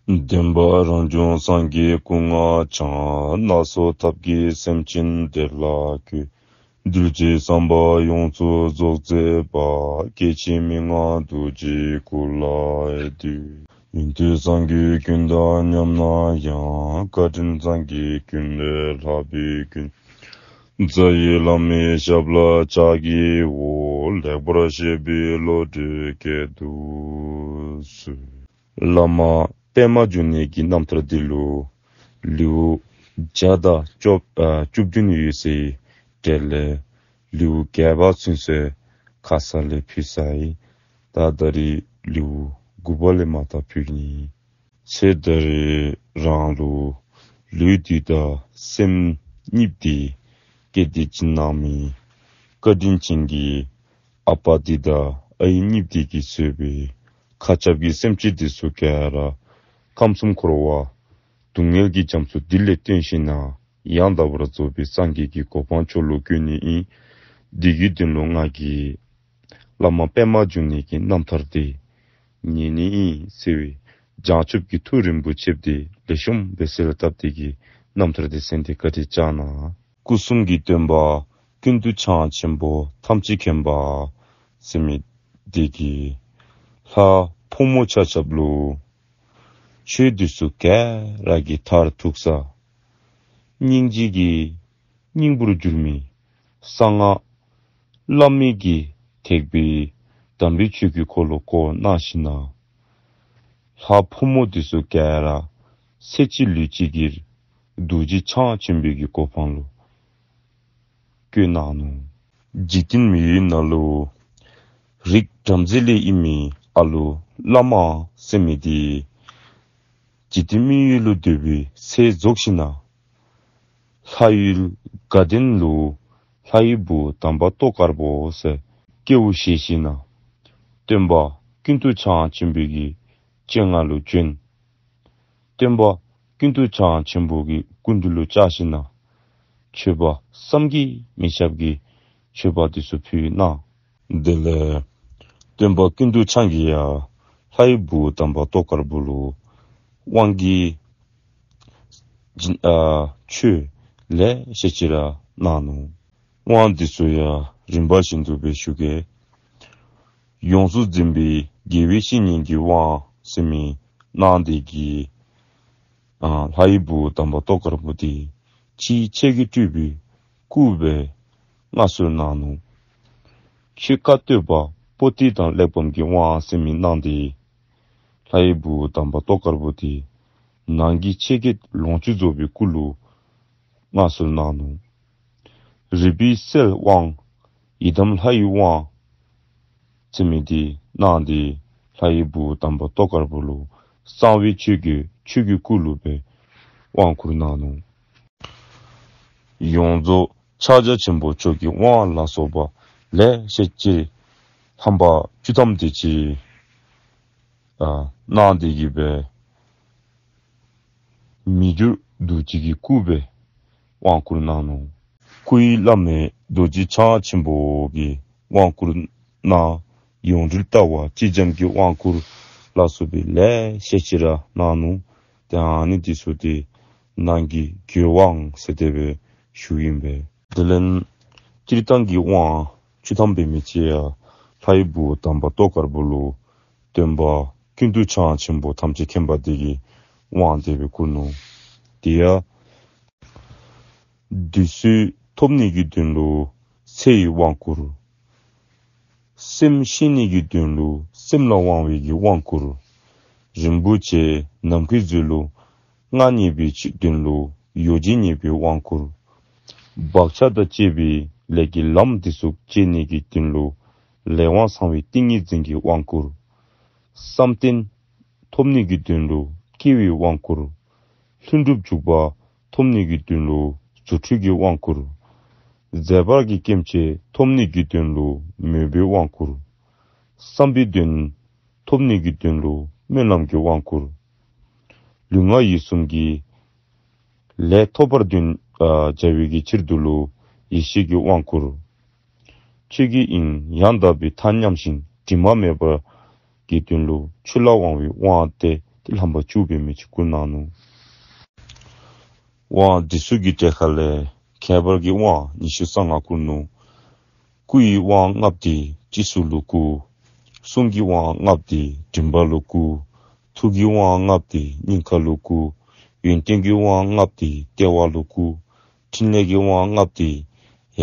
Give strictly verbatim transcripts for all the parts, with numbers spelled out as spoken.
བདེན་པ་རང་བྱུང་སངས་རྒྱས་སྐུ་ལྔ་འཆང་། སྣ་ཚོགས་ཐབས་ཀྱིས་སེམས་ཅན་བདེ་ལ་བཀོད། གདུལ་བྱའི་བསམ་པ་ཡོངས་སུ་རྫོགས་མཛད་པ། སྐྱེ་འཆི་མི་མངའ་རྡོ་རྗེའི་སྐུ་ལ་འདུད། ཡོན་ཏན་སངས་རྒྱས་ཀུན་དང་མཉམ་ན་ཡང་། བཀའ་དྲིན་སངས་རྒྱས་ཀུན་ལས་ལྷག་པའི་ཀུན། རྩ་བའི་བླ་མའི་ཞབས་ལ་ཕྱག་བགྱིའོ། ལེགས་པར་བཤད་པའི་བློ་གྲོས་བསྐྱེད་དུ་གསོལ། བླ་མ་པདྨ་འབྱུང་གནས་ཀྱི་རྣམ་ཐར་འདི་ལུ་ལེའུ་བརྒྱ་དང་བཅོ་ཨ་བཅུ་བདུན་ཡོད་ཟེར་བའི་གྲས་ལས་ལེའུ་བརྒྱད་པ་ཚུན་ཚོད་ཁ་ཙ་ལས་ཕུལ་ཚར་ཡི། ད་ད་རིས་ལེའུ་དགུ་པ་ལས་མར་ད་ཕུལ་ནི། ཚེ་ད་རེས་རང་ལུ་ལུས་འདི་དང་སེམས་གཉིས་འདི་བསྐྱེད་དེ་བྱིན་གནང་མི་བཀའ་དྲིན་ཅན་གྱི་ཨ་པ་འདི་དང་ཨའི་གཉིས་འདི་གིས་གཙོས་པའི་མཁའ་ཁྱབ་ཀྱི་སེམས་ཅན་འདི་ཚུ་ག་ར་ཁམས་གསུམ་འཁོར་བ་སྡུག་བསྔལ་གྱི་རྒྱ་མཚོ་འདི་ལས་བཏོན་ཞིནམ་ལས་ཡང་དག་པར་རྫོགས་པའི་སངས་རྒྱས་ཀྱི་གོ་འཕང་མཆོག་ལུ་བཀོད་ནི་ཨིན། འདི་གི་དོན་ལུ་ང་གིས་བླ་མ་པདྨ་འབྱུང་གནས་ཀྱི་རྣམ་ཐར་འདི་ཉན་ནི་ཨིན་ཟེར་བའི་བྱང་ཆུབ་ཀྱི་ཐུགས་རིན་པོ་ཆེ་འདི་ལེགས་ཤོམ་སྦེ་གསལ་བཏབ་སྟེ་གི་རྣམ་ཐར་འདི་གསན་ཏེ་བཀའ་དྲིན་བསྐྱང་གནང་། སྐུ་གསུམ་གྱི་སྟོན་པ་ཀུན་ཏུ་འཆང་ཆེན་པོ་ཐམས་ཅད་མཁྱེན་པ་ཟེར་མི་འདི་གིས་ལྷ་ཕོ་མོ་ཆ་ཁྱབ་ལུ་ཆོས་འདི་ཚུ་ག་ར་གི་མཐར་ཐུག་ས་སྙིང་རྗེ་གི་སྙིང་པོར་གྱུར་མི་གསང་སྔགས་བླ་མེད་ཀྱི་ཐེག་པའི་དམ་པའི་ཆོས་ཀྱི་འཁོར་ལོ་བསྐོར་གནང་ཞིནམ་ལས་ལྷ་ཕོ་མོ་འདི་ཚུ་ག་ར་ཚེ་གཅིག་ལུས་གཅིག་གི་རྡོ་རྗེ་འཆང་ཆེན་པོའི་གི་གོ་འཕང་ལུ་བཀོད་གནང་ནུག། འཇིག་རྟེན་མི་ཡུལ་ནང་ལུ་རིགས་བྲམ་ཟེ་ལས་ཨིན་མི་ཨ་ལུ་བླ་མ་ཟེར་མི་འདི་འཇིག་རྟེན་མི་ཡུལ་ལུ་སྡོད་པའི་ཚེ་རྫོགས་ཞིནམ་ལས་ལྷ་ཡུལ་དགའ་ལྡན་ལུ་ལྷའི་བུ་དམ་པ་ཏོག་དཀར་པོ་ཟེར་སྐྱེ་བ་བཞེས་ཞིནམ་ལས་སྟོན་པ་ཀུན་ཏུ་འཆང་ཆེན་པོའི་གི་སྤྱན་སྔར་ལུ་བྱོན། སྟོན་པ་ཀུན་ཏུ་འཆང་ཆེན་པོ་གི་སྐུ་མདུན་ལུ་བཅར་ཞིནམ་ལས་མཆོད་པ་བསམ་གྱིས་མི་ཁྱབ་ཀྱི་མཆོད་པ་འདི་ཚུ་ཕུལ་གནང་། དེ་ལས་སྟོན་པ་ཀུན་ཏུ་འཆང་གིས་ཡང་ལྷའི་བུ་དམ་པ་ཏོག་དཀར་པོ་ལུ་དབང་གི་ཨ་ཆོས་ལེ་ཤ་ཅིག་ར་གནང་ནུག། དབང་འདི་ཚུ་ཡང་རིམ་པ་བཞིན་དུ་སྦེ་ཞུ་གེ། ཡོངས་སུ་འཛིན་པའི་དགེ་བའི་བཤེས་གཉེན་གྱི་དབང་ཟེར་མི་གནང་སྟེ་གི་ཨ་ལྷའི་བུ་དམ་པ་ཏོག་དཀར་པོ་འདི་ཕྱི་ཁྱོད་ཀྱིས་སྤྲུལ་པའི་སྐུ་སྦེ་མངའ་གསོལ་གནང་ནུག། ཕྱི་ཁར་བསྟོད་པ་པོ་ཏི་དང་གླེགས་བམ་གྱི་དབང་ཟེར་མི་གནང་སྟེ་ལྷའི་བུ་དམ་པ་ཏོག་དཀར་པོ་འདི་ནང་གི་ཆེ་བརྒྱད་ལོངས་སྤྱོད་རྫོགས་པའི་སྐུ་ལུ་མངའ་གསོལ་གནང་ནུག། རིག་པའི་རྩལ་དབང་ཡི་དམ་ལྷའི་དབང་ཟེར་མི་འདི་གནང་སྟེ་ལྷའི་བུ་དམ་པ་ཏོག་དཀར་པོ་ལུ་གསང་བའི་ཆོས་ཀྱི་ཆོས་ཀྱི་སྐུ་ལུ་སྦེ་དབང་བསྐུར་གནང་ནུག། ཡོངས་རྫོགས་ཕྱག་རྒྱ་ཆེན་པོ་མཆོག་གི་དབང་ལ་སོགས་པ་ལེ་ཤ་ཅིག་རྣམ་པ་བཅུ་ཐམ་དེ་ཅིག་ཨ་གནང་སྟེ་གི་སྦེ་མི་འགྱུར་རྡོ་རྗེ་གི་སྐུ་སྦེ་དབང་བསྐུར་གནང་ནུག། སྐུའི་བླ་མ་རྡོ་རྗེ་འཆང་ཆེན་པོ་གིས་དབང་བསྐུར་གནང་། ཡོངས་འབྲེལ་ལྟ་བ་སྤྱི་འཇམ་གྱི་དབང་བསྐུར་ལ་སོགས་པའི་ལེ་ཤ་ཅིག་ར་གནང་ནུག། ཏེ་ཨ་ནི་འདི་ཚུ་འདི་ནང་གི་དགེ་དབང་ཟེར་དེ་སྦེ་ཞུཝ་ཨིན་པས། དེ་ལས་སྤྱིར་བཏང་གི་དབང་བཅུ་ཐམ་འབད་མི་ཅིག་ཡང་ལྷའི་བུ་དམ་པ་ཏོག་དཀར་པོ་ལུ་སྟོན་པ་ཀུན་ཏུ་འཆང་ཆེན་པོ་ཐམས་ཅད་མཁྱེན་པ་འདི་གིས་དབང་དེ་སྦེ་བསྐུར་ནུག། དེ་ཡང་བདུད་རྩི་ཐོབ་ནི་གི་དོན་ལུ་ཚེ་ཡི་དབང་བསྐུར། སེམས་ཤེས་ནི་གི་དོན་ལུ་སེམས་ལ་དབང་བའི་གི་དབང་བསྐུར། རིན་པོ་ཆེ་ནམ་མཁའི་མཛོད་ལུ་མངའ་བརྙེས་པའི་ཕྱི་དོན་ལུ་ཡོ་བྱད་བརྙེས་པའི་དབང་བསྐུར། བག་ཆགས་དང་བཅས་པའི་ལས་ཀྱི་ལམ་འདི་ཚུ་བཅད་ནི་གི་དོན་ལུ་ལས་དབང་གསང་བའི་ཏིང་ངེ་འཛིན་གྱི་དབང་བསྐུར། བསམ་གཏན་ཐོབ་ནི་གི་དོན་ལུ་སྐྱེ་བའི་དབང་བསྐུར། ལྷུན་གྲུབ་འཇུག་པ་ཐོབ་ནི་གི་དོན་ལུ་རྫུ་འཕྲུལ་གྱི་དབང་བསྐུར། མཛད་པ་གི་སྐྱེ་མཆེད་ཐོབ་ནི་གི་དོན་ལུ་མོས་པའི་དབང་བསྐུར། བསམ་པའི་དོན་ཐོབ་ནི་གི་དོན་ལུ་སྨོན་ལམ་གྱི་དབང་བསྐུར། ལུས་ངག་ཡིད་གསུམ་གྱི་ལས་ཐོབ་པར་དོན་ཨ་བྱ་བའི་གི་ཕྱིར་དུ་ལུ་ཡེ་ཤེས་ཀྱི་དབང་བསྐུར། ཆོས་ཀྱི་དབྱིངས་ཡང་དག་པའི་མཐའ་མཉམ་ཞིང་དྲི་མ་མེད་པ་གི་དོན་ལུ་ཆོས་ལ་དབང་བའི་དབང་སྟེ་ ཏེ་ལྷམ་པ་བཅུ་འབད་མི་ཅིག་བསྐུར་གནང་ནུག། དབང་འདི་ཚུ་གི་གྲལ་ཁ་ལས་ཁྱད་པར་གྱི་དབང་ཉི་ཤུ་རྩ་ལྔ་བསྐུར་ནུག། སྐུ་ཡི་དབང་ལྔ་པོ་འདི་སྤྱི་གཙུག་ལུ་བསྐུར། གསུང་གི་དབང་ལྔ་པོ་འདི་མགྲིན་པ་ལུ་བསྐུར། ཐུགས་ཀྱི་དབང་ལྔ་པོ་འདི་སྙིང་ཁ་ལུ་བསྐུར། ཡོན་ཏན་གྱི་དབང་ལྔ་པོ་འདི་ལྟེ་བ་ལུ་བསྐུར། ཕྲིན་ལས་ཀྱི་དབང་ལྔ་པོ་འདི་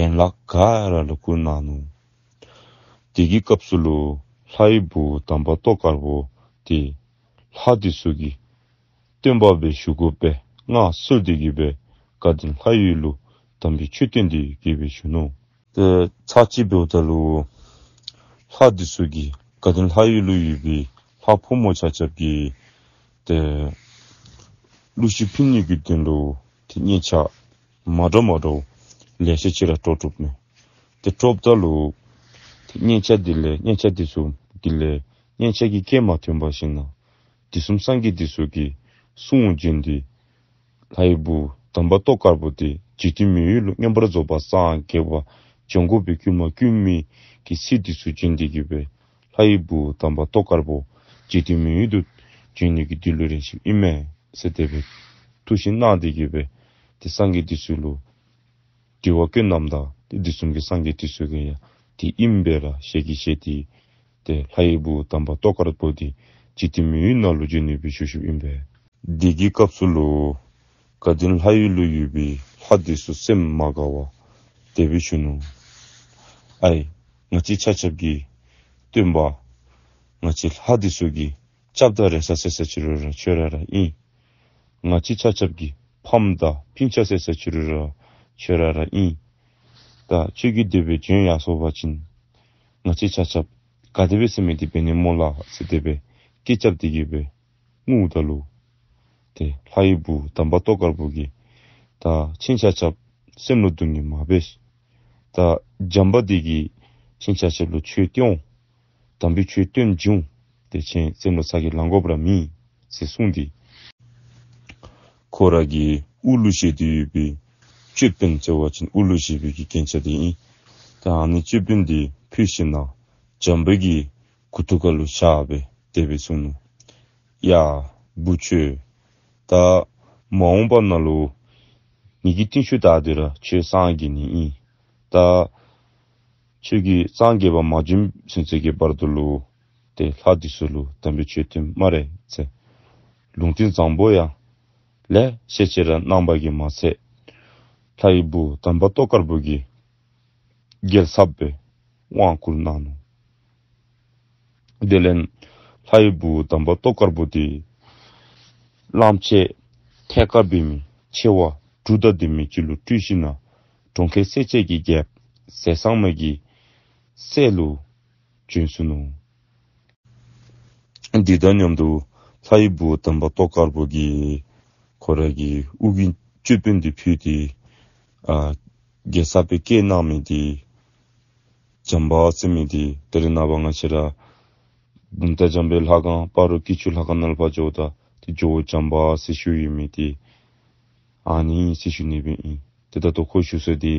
ཡན་ལག་ག་ར་ལུ་བསྐུར་གནང་ནུག། དེ་གི་སྐབས་སུ་ལུ་ལྷའི་བུ་དམ་པ་ཏོག་དཀར་པོ་འདི་ལྷ་འདི་ཚུ་གི་སྟོན་པ་སྦེ་བཞུགས་དགོ་པའི་མངའ་གསོལ་ཏེ་གི་སྦེ་དགའ་ལྡན་ལྷ་ཡུལ་ལུ་དམ་པའི་ཆོས་སྟོན་ཏེ་གི་སྦེ་བཞུགས་ནུག། ཏེ་ཚར་གཅིག་འབདཝ་ད་ལུ་ལྷ་འདི་ཚུ་གིས་དགའ་ལྡན་ལྷ་ཡུལ་ལུ་ཡོད་པའི་ལྷ་ཕོ་མོ་ཆ་ཁྱབ་ཀྱི་ཏེ་གླུ་གཞས་ཕུལ་ནི་གི་དོན་ལུ་ཏེ་སྙན་ཆ་མ་འདྲཝ་མ་འདྲཝ་ལེ་ཤ་ཅིག་ར་དཀྲོགས་དཀྲོགསཔ་མས། ཏེ་དཀྲོགསཔ་ད་ལུ་ཏེ་སྙན་ཆ་འདི་ལས་སྙན་ཆ་འདི་ཚུ་གི་ལས་སྙན་ཆ་གི་སྐད་མ་ཐོན་པར་ཞིནམ་ན་དུས་གསུམ་སངས་རྒྱས་འདི་ཚུ་གི་གསུང་བྱོན་ཏེ་ལྷའི་བུ་དམ་པ་ཏོག་དཀར་པོ་འདི་འཇིག་རྟེན་མི་ཡུལ་ལུ་མངོན་པར་རྫོགས་པར་སངས་རྒྱས་པར་བྱོན་དགོ་པའི་བསྐུལ་མ་བསྐུལ་མི་གི་ཚིག་འདི་ཚུ་བྱོན་ཏེ་གི་སྦེ་ལྷའི་བུ་དམ་པ་ཏོག་དཀར་པོ་འཇིག་རྟེན་མི་ཡུལ་དུ་བྱོན་ནི་གི་འདི་ལུ་རན་ཞིནམ་ཨིན་མས་ཟེར་དེ་སྦེ་ཐུགས་བཞེད་གནང་སྟེ་གི་སྦེ་ཏེ་སངས་རྒྱས་འདི་ཚུ་ལུ་དྲི་བ་བཀོད་གནངམ་ད་ཏེ་དུས་གསུམ་གྱི་སངས་རྒྱས་འདི་ཚུ་གིས་ཡང་དེ་ཨིན་པས་ར་ཞལ་གྱིས་བཞེས་ཏེ་ཏེ་ལྷའི་བུ་དམ་པ་ཏོག་དཀར་པོ་འདི་འཇིག་རྟེན་མི་ཡུལ་ནང་ལུ་བྱོན་ནི་སྦེ་བཞུགས་བཞུགསཔ་ཨིན་པས། དེ་གི་སྐབས་སུ་ལུ་དགའ་ལྡན་ལྷ་ཡུལ་ལུ་ཡོད་པའི་ལྷ་འདི་ཚུ་སེམས་མ་དགའ་བར་དེ་སྦེ་ཞུ་ནུག། ཨའི་ང་བཅས་ཆ་ཁྱབ་ཀྱི་སྟོན་པ་ང་བཅས་ལྷ་འདི་ཚུ་གི་སྐྱབས་དང་རེ་ས་ཟེར་ས་ཅིག་རུང་ར་ཁྱོད་ར་ར་ཨིན། ང་བཅས་ཆ་ཁྱབ་ཀྱི་ཕམ་དང་སྤུན་ཆ་ཟེར་ས་ཅིག་རུང་ར་ཁྱོད་ར་ར་ཨིན། ད་ཁྱོད་ཀྱིས་དེ་སྦེ་བྱོན་ཡར་སོང་པ་ཅིན་ང་བཅས་ཆ་ཁྱབ་ག་དེ་སྦེ་ཟེར་མི་འདི་འབད་ནི་སྨོ་ལགས་ཟེར་དེ་སྦེ་སྐད་རྐྱབ་སྟེ་གི་སྦེ་སྔུ་ད་ལུ་ཏེ་ལྷའི་བུ་དམ་པ་ཏོག་དཀར་པོ་གིས་ད་ཁྱེད་ཆ་ཁྱབ་སེམས་ལུ་སྡུག་བསྔལ་མ་འབད། ད་བྱམས་པ་འདི་གིས་ཁྱེད་ཆ་ཁྱབ་ལུ་ཆོས་སྟོན་འོང་། དམ་པའི་ཆོས་སྟོན་བྱིན་འོང་། ཏེ་ཁྱེད་སེམས་ལུ་ཚ་གྱང་ལང་དགོཔ་ར་མེད་ཟེར་གསུངས་ཏེ་ཁོ་ར་གི་དབུ་ལུ་བཞེས་ཏེ་ཡོད་པའི་ཅོད་པན་ཟེར་བ་ཅིན་དབུ་ལུ་བཞེས་པའི་གི་རྒྱན་ཆ་འདི་ཨིན། ད་ཨ་ནི་ཅོད་པན་འདི་ཕུད་ཞིནམ་ན་བྱམས་པ་གི་མགུ་ཏོ་ཁ་ལུ་བཞག་སྦེ་དེ་སྦེ་གསུངས་ནུག། ཡ་བུ་ཁྱོད། ད་མ་འོངས་པ་ནང་ལུ་ངེ་གི་རྟིང་ཤུལ་བདའ་སྟེ་ར་ཁྱོད་སངས་རྒྱས་ནི་ཨིན། ད་ཁྱོད་ཀྱིས་སངས་རྒྱས་པར་མ་བྱོན་ཚུན་ཚོད་ཀྱི་བར་དུ་ལུ་ཏེ་ལྷ་འདི་ཚུ་ལུ་དམ་པའི་ཆོས་སྟོན་སྨ་རེ་ཟེར་ལུང་བསྟན་བཟང་པོ་ཡང་ལེ་ཤ་ཅིག་ར་གནང་བ་གིས་མ་ཚད་ལྷའི་བུ་དམ་པ་ཏོག་དཀར་པོ་གིས་རྒྱལ་ཚབ་སྦེ་དབང་བསྐུར་གནང་ནུག། དེ་ལས་ལྷའི་བུ་དམ་པ་ཏོག་དཀར་པོ་འདི་གླང་ཆེན་ཐལ་དཀར་འབད་མི་མཆེ་བ་དྲུག་དང་ལྡན་མི་ཅིག་ལུ་སྤྲུལ་ཞིནམ་ན་གྲོང་ཁྱེར་སེར་སྐྱའི་གི་རྒྱལཔོ་ཟས་གཙང་མ་གི་སྲས་ལུ་བྱོན་སོ་ནུག། འདི་དང་མཉམ་དུ་ལྷའི་བུ་དམ་པ་ཏོག་དཀར་པོ་གིས་ཁོ་ར་གི་དབུ་གི་ཅོད་པན་འདི་ཕུད་དེ་ཨ་རྒྱལ་ཚབ་སྦེ་བསྐོས་གནང་མི་འདི་བྱམས་པ་ཟེར་མི་འདི་ད་རེས་ནངས་པ་ང་བཅས་ར་བུམ་ཐང་བྱམས་པའི་ལྷ་ཁང་སྤ་རོ་སྐྱིད་ཆུ་ལྷ་ཁང་ནང་ལུ་ཕར་འགྱོཝ་ད་ཏེ་ཇོ་བོ་བྱམས་པ་ཟེར་ཞུ་ཡོད་མི་འདི་ཨ་ནི་ཨིན་ཟེར་ཞུ་ནི་སྦེ་ཨིན། ཏེ་ད་ལྟོ་ཁོ་བཞུགས་ས་འདི་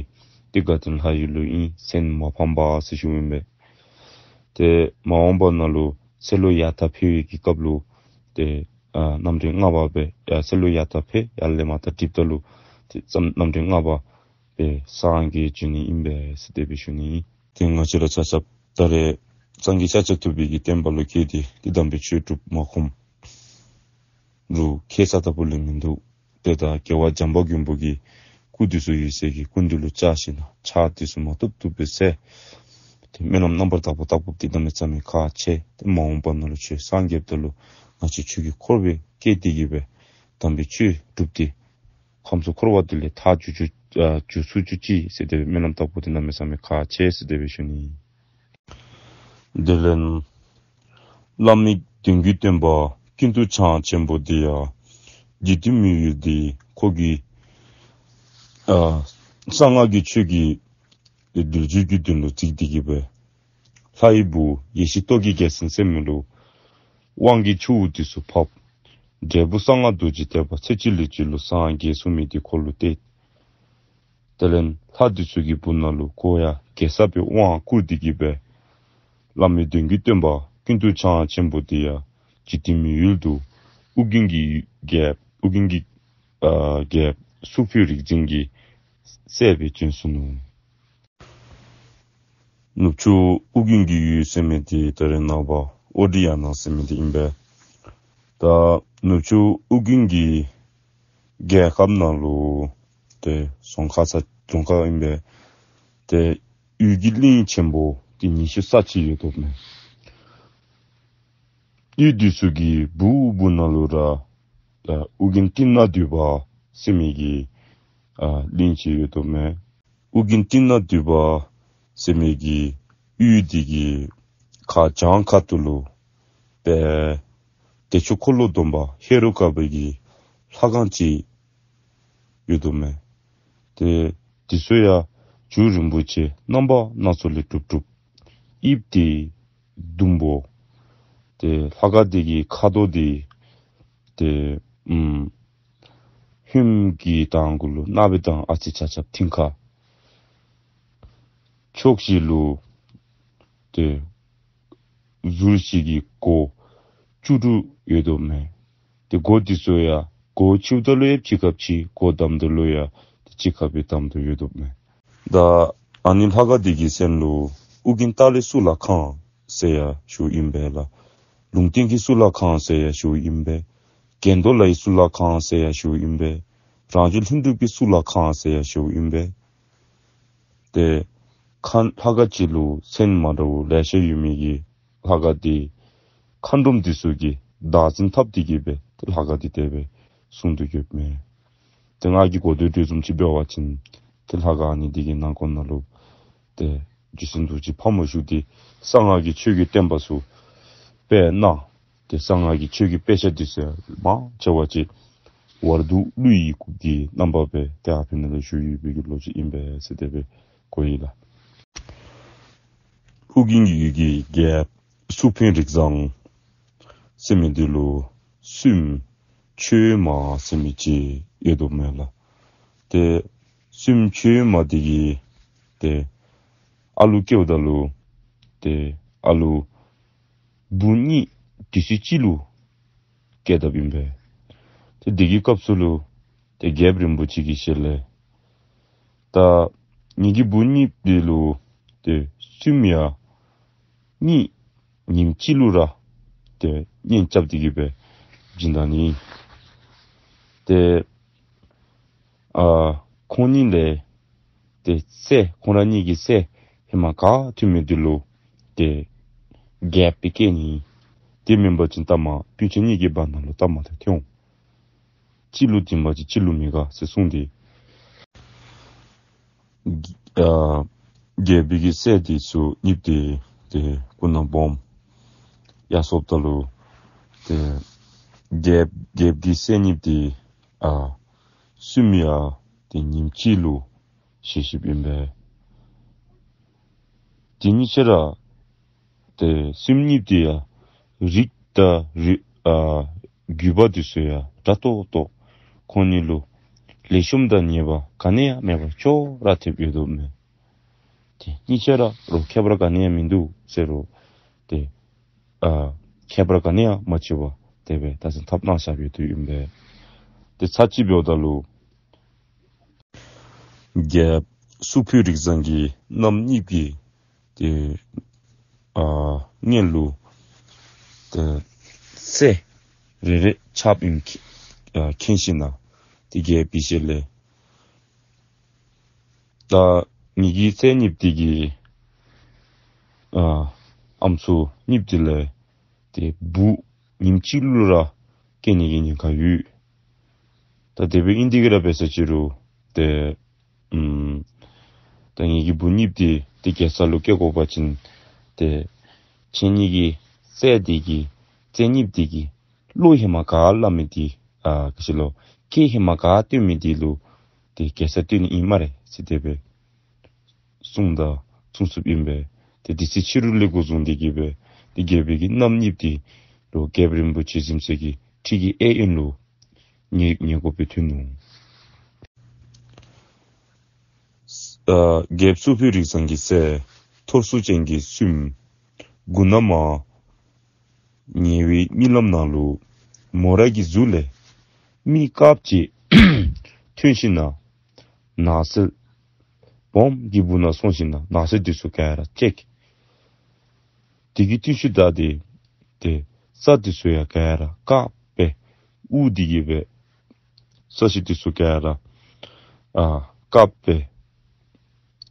ཏེ་དགའ་ལྡན་ལྷ་ཡུལ་ལུ་ཨིན། མཚན་མ་ཕམ་པ་ཟེར་ཞུཝ་ཨིན་པས། ཏེ་མ་འོངས་པ་ནང་ལུ་ཚེ་ལོ་ཡར་ད་འཕེལ་བའི་གི་སྐབས་ལུ་ཏེ་ཨ་རྣམ་འདྲེན་ལྔ་པ་སྦེ་ཡ་ཚེ་ལོ་ཡར་ད་འཕེལ་ཡར་ལས་མར་ད་འགྲིབ་ད་ལུ་ཏེ་ཙམ་རྣམ་འདྲེན་ལྔ་པ་སྦེ་སངས་རྒྱས་བྱོན་ནི་ཨིན་པས་ཟེར་དེ་སྦེ་ཞུ་ནི་ཨིན། ཏེ་ང་བཅས་ར་ཆ་ཁྱབ་ད་རེས་སངས་རྒྱས་ཤཱཀྱ་ཐུབ་པའི་གི་བསྟན་པ་ལུ་སྐྱེས་ཏེ་ཏེ་དམ་པའི་ཆོས་སྒྲུབ་མ་ཁོམ་རུང་ཁྱད་ས་ལྟ་བུ་ལས་མིན་འདུག། ཏེ་ད་རྒྱལ་བ་བྱམས་པ་མགོན་པོ་གི་སྐུ་འདི་ཚུ་ཡོད་སའི་གི་སྐུ་མདུན་ལུ་བཅར་ཞིནམ་ན་ཕྱག་འདི་ཚུ་མ་བཏུབ་བཏུབ་སྦེ་འཚལ། ཏེ་སྨོན་ལམ་རྣམ་པར་དག་པ་བཏབ་དགོཔ་འདི་གནམ་མེད་ས་མེད་ཁག་ཆེ། ཏེ་མ་འོངས་པ་ནང་ལུ་ཁྱོད་སངས་རྒྱསཔ་ད་ལུ་ང་བཅས་ཆོས་ཀྱི་འཁོར་སྦེ་སྐྱེས་ཏེ་གི་སྦེ་དམ་པའི་ཆོས་སྒྲུབ་སྟེ་ཁམས་གསུམ་འཁོར་བ་འདི་ལས་ཐར་འགྱོ་འགྱོ་ཨ་འགྱོ་ཚུགས་འགྱོ་ཅི་ཟེར་དེ་སྦེ་སྨོན་ལམ་བཏབ་དགོཔ་འདི་གནམ་མེད་ས་མེད་ཁག་ཆེ་ཟེར་དེ་སྦེ་ཞུ་ནི། དེ་ལས་བླ་མེད་དོན་གྱི་སྟོན་པ་ཀུན་ཏུ་འཆང་ཆེན་པོ་འདི་ཡང་འཇིག་རྟེན་མི་ཡུལ་འདི་ཁོ་གི་ཨ་གསང་སྔགས་ཀྱི་ཆོས་ཀྱི་གདུལ་བྱའི་དོན་ལུ་བརྩིས་ཏེ་གི་སྦེ་ལྷའི་བུ་ཡེ་ཤེས་ཏོག་གི་རྒྱལ་མཚན་ཟེར་མི་ལུ་དབང་གི་ཆུ་བོ་འདི་ཚུ་ཕབ། འབྲས་བུ་གསང་སྔགས་རྡོ་རྗེ་ཐེག་པ་ཚེ་གཅིག་ལུས་གཅིག་ལུ་སངས་རྒྱས་ཚུགས་མི་འདི་ཁོ་ལུ་གཏད། དེ་ལས་ལྷ་འདི་ཚུ་གི་སྦུག་ན་ལུ་ཁོ་ཡང་རྒྱལ་ཚབ་སྦེ་དབང་བསྐུར་ཏེ་གི་སྦེ་བླ་མེད་དོན་གྱི་སྟོན་པ་ཀུན་ཏུ་འཆང་ཆེན་པོ་འདི་ཡང་འཇིག་རྟེན་མི་ཡུལ་དུ་ ཨོ་རྒྱན་གྱི་རྒྱལཔོ་ཨོ་རྒྱན་གྱི་ཨ་རྒྱལཔོ་གཙུག་ཕུད་རིག་འཛིན་གྱི་སྲས་སྦེ་བྱོན་སོ་ནུག། ནུབ་ཕྱོགས་ཨོ་རྒྱན་གྱི་ཡུལ་ཟེར་མི་འདི་ད་རེས་ནངས་པ་ཨོ་ཌི་ཡ་ན་ཟེར་མི་འདི་ཨིན་པས། ད་ནུབ་ཕྱོགས་ཨོ་རྒྱན་གྱི་རྒྱལ་ཁབ་ནང་ལུ་ཏེ་རྫོང་ཁག་ས་རྫོང་ཁག་ཨིན་པས། ཏེ་ཡུལ་གྱི་གླིང་ཆེན་པོ་ཏེ་ཉི་ཤུ་རྩ་གཅིག་ཡོདཔ་མས། ཡུལ་འདི་ཚུ་གི་སྦུག་སྦུག་ནང་ལུ་ར་ཨོ་རྒྱན་ཏི་ནག་འདུས་པ་ཟེར་མི་གི་ཨ་གླིང་ཅིག་ཡོདཔ་མས། ཨོ་རྒྱན་ཏི་ནག་འདུས་པ་ཟེར་མི་གི་ཡུལ་འདི་གི་ཁ་བྱང་ཁ་ཐུག་ལུ་དཔལ་བདེ་མཆོག་འཁོར་ལོ་སྡོམ་པ་ཧེ་རུ་ཀ་པའི་གི་ལྷ་ཁང་ཅིག་ཡོདཔ་མས། ཏེ་འདི་ཚུ་ཡང་རྒྱུ་རིན་པོ་ཆེ་རྣམ་པ་སྣ་ཚོགས་ལས་གྲུབ་གྲུབ། དབྱིབས་འདི་ཟླུམ་པོ། ཏེ་ལྷ་ཁང་འདི་གི་ཁ་དོག་འདི་ཏེ་ཨམ་ཧོནམ་གི་མདངས་གུ་ལུ་ནག་པའི་མདངས་ཨ་ཙི་ཆགས་ཆགསཔ་མཐིང་ཁ། ཕྱོགས་བཞི་ལུ་ཏེ་ཟུར་བཞི་གི་སྒོ་བཅུ་དྲུག་ཡོདཔ་མས། ཏེ་སྒོ་འདི་ཚུ་ཡང་སྒོ་ཕྱེཝ་ད་ལུ་ཡང་གཅིག་ཁར་ཕྱེ། སྒོ་བསྡམ་ད་ལུ་ཡང་ཏེ་གཅིག་ཁར་སྦེ་བསྡམ་སྟེ་ཡོདཔ་མས། ད་ཨ་ནི་ལྷ་ཁང་འདི་གི་མཚན་ལུ་ཨོ་རྒྱན་ཏཱ་ལའི་གཙུག་ལག་ཁང་ཟེར་ཡང་ཞུཝ་ཨིན་པས་ལགས། ལུང་བསྟན་གྱི་གཙུག་ལག་ཁང་ཟེར་ཡང་ཞུཝ་ཨིན་པས། གྱེན་དོ་ལའི་གཙུག་ལག་ཁང་ཟེར་ཡང་ཞུཝ་ཨིན་པས། རང་བྱུང་ལྷུན་གྲུབ་ཀྱི་གཙུག་ལག་ཁང་ཟེར་ཡང་ཞུཝ་ཨིན་པས། ཏེ་ཁང་ལྷ་ཁང་གཅིག་ལུ་མཚན་མ་འདྲཝ་ལེ་ཤ་ཡོད་མི་གི་ལྷ་ཁང་འདི་མཁའ་འགྲོམ་འདི་ཚུ་གིས་བདག་འཛིན་འཐབ་སྟེ་གི་སྦེ་ཏེ་ལྷ་ཁང་འདི་དེ་སྦེ་བཟུང་སྟེ་ཡོདཔ་མས། ཏེ་ང་གིས་གོ་ཐོས་གྲོས་བཟུམ་ཅིག་འབད་བ་ཅིན་ཏེ་ལྷ་ཁང་ཨ་ནི་འདི་གི་ནང་འཁོད་ནང་ལུ་ཏེ་རྗེ་བཙུན་རྡོ་རྗེ་ཕག་མོ་བཞུགས་ཏེ་གསང་སྔགས་ཀྱི་ཆོས་ཀྱི་བསྟན་པ་ཚུ་སྤེལ་གནང་། ཏེ་གསང་སྔགས་ཀྱི་ཆོས་ཀྱི་དཔེ་ཆ་འདི་ཚུ་མང་ཆེ་བ་ཅིག་ཝར་དུ་ཀླུ་ཡི་སྐུ་གི་རྣམ་པ་སྦེ་ཏེ་ཨ་ཕི་ནང་ལུ་བཞུགས་ཡོད་པའི་གི་ལོ་རྒྱུས་ཨིན་པས་ཟེར་དེ་སྦེ་གོ་ཡི་ལགས། ཨོ་རྒྱན་གྱི་ཡུལ་གྱི་རྒྱལཔོ་གཙུག་ཕུད་རིགས་བཟང་ཟེར་མི་འདི་ལུ་བཙུནམོ་ཆོས་མ་ཟེར་མི་ཅིག་ཡོདཔ་མས་ལགས། ཏེ་བཙུནམོ་ཆོས་མ་འདི་གིས་ཏེ་ཨ་ལུ་སྐྱེཝ་ད་ལུ་ཏེ་ཨ་ལུ་བུ་གཉིས་དུས་ཚོད་གཅིག་ལུ་སྐྱེས་དཔ་ཨིན་པས། ཏེ་དེ་གི་སྐབས་སུ་ལུ་ཏེ་རྒྱལཔོ་རིན་པོ་ཆེ་གི་ཞལ་ལས་ད་ངེ་གི་བུ་གཉིས་འདི་ལུ་ཏེ་བཙུནམོ་ཡང་གཉིས་ཉིནམ་གཅིག་ལུ་ར་ཏེ་གཉེན་རྐྱབ་སྟེ་གི་སྦེ་བྱིན་ད་ནི། ཏེ་ཨ་ཁོང་གཉིས་ལས་ཏེ་སྲས་ཁོང་ར་གཉིས་ཀྱི་སྲས་ཧེ་མ་ག་ཐོན་མི་འདི་ལུ་ཏེ་རྒྱལཔོ་སྦེ་བསྐོ་ནི། དེ་མེན་པ་ཅིན་ལྟ་མ་སྤུན་ཆ་གཉིས་ཀྱི་བར་ན་ལུ་ལྟ་མ་ཐོན་འོང་། གཅིག་ལུ་བྱིན་པ་ཅིན་གཅིག་ལུ་མི་དགའ་ཟེར་གསུངས་ཏེ། ཨ་རྒྱལ་པོའི་གི་སྲས་འདི་ཚུ་གཉིས་འདི་ཏེ་སྐུ་ན་སྦོམ་ཡར་སོཔ་ད་ལུ་ཏེ་རྒྱལ་རྒྱལཔོ་གི་སྲས་གཉིས་འདི་ཨ་བཙུནམོ་ཡང་ཏེ་ཉིནམ་གཅིག་ལུ་ཤི་ཤིཝ་ཨིན་པས། དེ་གཉིས་ཆ་ར་ཏེ་བཙུནམོ་གཉིས་འདི་ཡང་རིགས་དང་རིགས་ཨ་རྒྱུད་པ་འདི་ཚུ་ཡང་འདྲ་ཏོག་ཏོ། ཁོང་གཉིས་ལུ་ལེགས་ཤོམ་དང་ཉེས་པ་ག་ནི་ཡང་མེད་པར་ཅོག་ར་འཐདཔ་ཡོདཔ་མས། ཏེ་གཉིས་ཆ་ར་རོགས་ཁྱད་པར་ག་ནི་ཡང་མིན་འདུག་ཟེར་རུང་ཏེ་ཨ་ཁྱད་པར་ག་ནི་ཡང་མ་ཕྱེ་བར་དེ་སྦེ་བདག་འཛིན་འཐབ་གནང་བཞགཔ་ཡོདཔ་ཨིན་པས། ཏེ་ཚར་གཅིག་འབདཝ་ད་ལུ་རྒྱལཔོ་གཙུག་ཕུད་རིགས་བཟང་གི་མནའམ་གཉིས་ཀྱིས་ཏེ་ཨ་མངལ་ལུ་ཏེ་སྲས་རེ་རེ་ཆགསཔ་ཨིནམ་མཁྱེན་ཨ་མཁྱེན་ཞིནམ་ལས་ཏེ་རྒྱལ་པོའི་ཞལ་ལས་ད་ངེ་གི་སྲས་གཉིས་འདི་གི་ཨ་ཨམ་སྲུ་གཉིས་འདི་ལས་ཏེ་བུ་ཉིནམ་གཅིག་ལུ་ར་སྐྱེ་ནི་གི་ཉེན་ཁ་ཡོད། ད་དེ་སྦེ་ཨིན་ཏེ་གི་ར་འབད་ས་ཅིག་རུང་ཏེ་ཨམ་ད་ངེ་གི་བུ་གཉིས་འདི་ཏེ་རྒྱལ་ས་ལུ་སྐྱེ་དགོ་པ་ཅིན་ཏེ་ཁྱེད་གཉིས་ཀྱི་སྲས་འདི་གི་སྲས་གཉིས་འདི་གིས་བློ་ཧེ་མ་ག་སླབ་མི་འདི་ཨ་ག་ཅི་ལོ་སྐད་ཧེ་མ་ག་བཏོན་མི་འདི་ལུ་ཏེ་རྒྱལ་ས་བཏོན་ནི་ཨིན་སྨ་རེ་ཟེར་དེ་སྦེ་གསུངམ་ད་གསུང་ཚུགསཔ་ཨིན་པས། ཏེ་དེ་ཚེ་ཕྱི་རུ་ལས་འགོ་བཟུང་སྟེ་གི་སྦེ་ཏེ་རྒྱལ་པོའི་གི་མནའམ་གཉིས་འདི་ལུ་རྒྱལཔོ་རིན་པོ་ཆེ་གཟིམ་ས་གི་ཁྲི་གི་གཡས་གཡོན་ལུ་ཉལ་ཉལ་དགོཔ་སྦེ་ཐོན་ནུག། ཨ་རྒྱལཔོ་གཙུག་ཕུད་རིགས་བཟང་གི་སྲས་ཐོར་ཚུགས་ཅན་གྱི་བཙུནམོ་གུ་ན་མ་ཉལ་བའི་རྨི་ལམ་ནང་ལུ་ མོ་ར་གི་གཟུགས་ལས་མི་དཀརཔོ་ཅིག་ཐོན་ཞིནམ་ན་ནགས་ཚལ་སྦོམ་གྱི་སྦུག་ན་སོང་ཞིནམ་ན་ནགས་ཚལ་འདི་ཚུ་ག་ར་བཅད། དེ་གི་ཤུལ་ཤུལ་ད་ཏེ་ཏེ་ས་འདི་ཚུ་ཡང་ག་ར་དཀརཔོ་སྦེ་དབུ་འདི་གིས་སྦེ་ས་གཞི་འདི་ཚུ་ག་ར་ཨ་དཀརཔོ་སྦེ་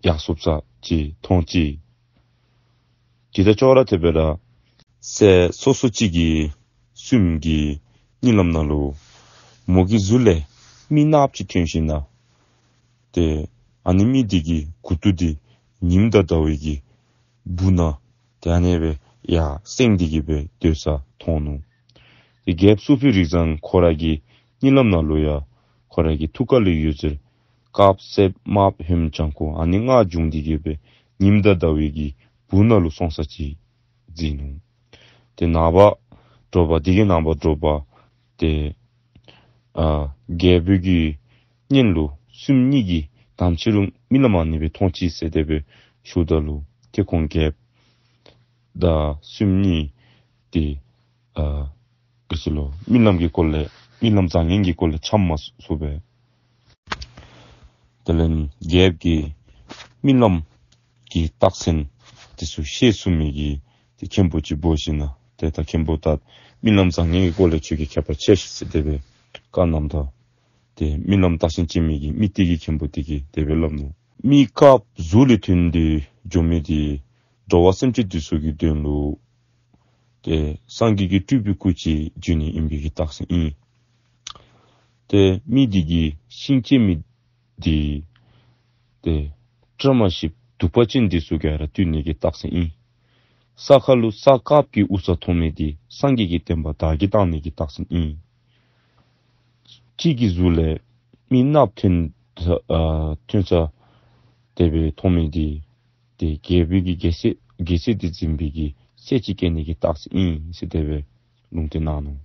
ཡར་སོཔ་ཅིག་མཐོང་ཅི། དེ་དང་ཅོག་ར་འཐདཔ་སྦེ་ར་སྲས་སོ་སོ་ཅིག་གི་བཙུནམོ་གི་གཉིད་ལམ་ནང་ལུ་མོ་གི་གཟུགས་ལས་མི་ནགཔོ་ཅིག་ཐོན་ཞིནམ་ན་ཏེ་ཨ་ནི་མི་འདི་གི་མགུ་ཏོ་འདི་ཉིམ་དང་ཟླཝ་གི་སྦུག་ན་ཏེ་ཨ་ནི་སྦེ་ཡར་སེང་སྟེ་གི་སྦེ་སྡོད་ས་མཐོང་ནུག། ཏེ་རྒྱལཔོ་གཙུག་ཕུད་རིགས་བཟང་ཁོ་ར་གི་གཉིད་ལམ་ནང་ལུ་ཡང་ཁོ་ར་གི་ཐུགས་ཀ་ལུ་ཡོད་ཟེར་དཀརཔོ་སེརཔོ་དམརཔོ་ཧོནམ་ལྗང་ཁུ་ཨ་ནི་ལྔ་བྱུང་སྟེ་གི་སྦེ་ཉིམ་དང་ཟླཝ་གི་སྦུག་ན་ལུ་སོང་ས་ཅིག་གཟིགས་ནུག། ཏེ་ནངས་པ་དྲོ་པ་འདི་གི་ནངས་པ་དྲོ་པ་ཏེ་ཨ་རྒྱལ་པོའི་གི་སྙན་ལུ་བཙུནམོ་གཉིས་ཀྱིས་དམ་ཅིག་རུང་རྨི་ལམ་ཨ་ནི་སྦེ་མཐོང་ཅི་ཟེར་དེ་སྦེ་ཞུཝ་ད་ལུ་ཏེ་ཁོང་རྒྱལཔོ་དང་བཙུནམོ་གཉིས་ཏེ་ཨ་ག་ཅི་ལོ་རྨི་ལམ་གྱི་སྐོར་ལས་རྨི་ལམ་བཟང་ངན་གྱི་སྐོར་ལས་འཆམ་མ་ཚུགས་པས། དེ་ལས་རྒྱལཔོ་གིས་རྨི་ལམ་གྱི་རྟགས་མཚན་འདི་ཚུ་ཤེས་ཚུགས་མི་གི་ཏེ་མཁན་པོ་ཅིག་འབོ་ཞིནམ་ན་ཏེ་ད་མཁན་པོ་ད་རྨི་ལམ་བཟང་ངན་གྱི་སྐོར་ལས་ཁྱོད་ཀྱིས་མཁས་པར་ཤེས་ཤིག་ཟེར་དེ་སྦེ་བཀའ་གནངམ་ད་ཏེ་རྨི་ལམ་རྟགས་མཚན་དཔྱད་མི་གི་མི་དེ་གིས་མཁན་པོ་དེ་གིས་དེ་སྦེ་སླབ་ནུག། མི་དཀརཔོ་གཟུགས་ལས་ཐོན་ཏེ་འགྱོ་མི་འདི་འགྲོ་བ་སེམས་ཅན་འདི་ཚུ་གི་དོན་ལུ་ཏེ་སངས་རྒྱས་ཀྱི་སྤྲུལ་པའི་སྐུ་ཅིག་འབྱོན་ནི་ཨིན་པའི་གི་རྟགས་མཚན་ཨིན། ཏེ་མི་འདི་གིས་ཤིང་བཅད་མི་འདི་ཏེ་བཀྲ་མ་ཤིསཔ་གདུག་པ་ཅན་འདི་ཚུ་ག་ར་བཏུལ་ནི་གི་རྟགས་མཚན་ཨིན། ས་ཁ་ལུ་ས་དཀརཔོ་གི་དབུ་རྩ་མཐོང་མི་འདི་སངས་རྒྱས་ཀྱི་བསྟན་པ་དར་རྒྱས་བཏང་ནི་གི་རྟགས་མཚན་ཨིན། གཅིག་གི་གཟུགས་ལས་མི་ནགཔོ་ཐོན་ཨ་ཐོན་ས་དེ་སྦེ་མཐོང་མི་འདི་ཏེ་རྒྱལ་པོའི་གི་རྒྱལ་སྲིད་རྒྱལ་སྲིད་འདི་འཛིན་པའི་གི་སྲས་ཅིག་སྐྱེ་ནི་གི་རྟགས་མཚན་ཨིན་ཟེར་དེ་སྦེ་ལུང་བསྟན་གནང་ནུག།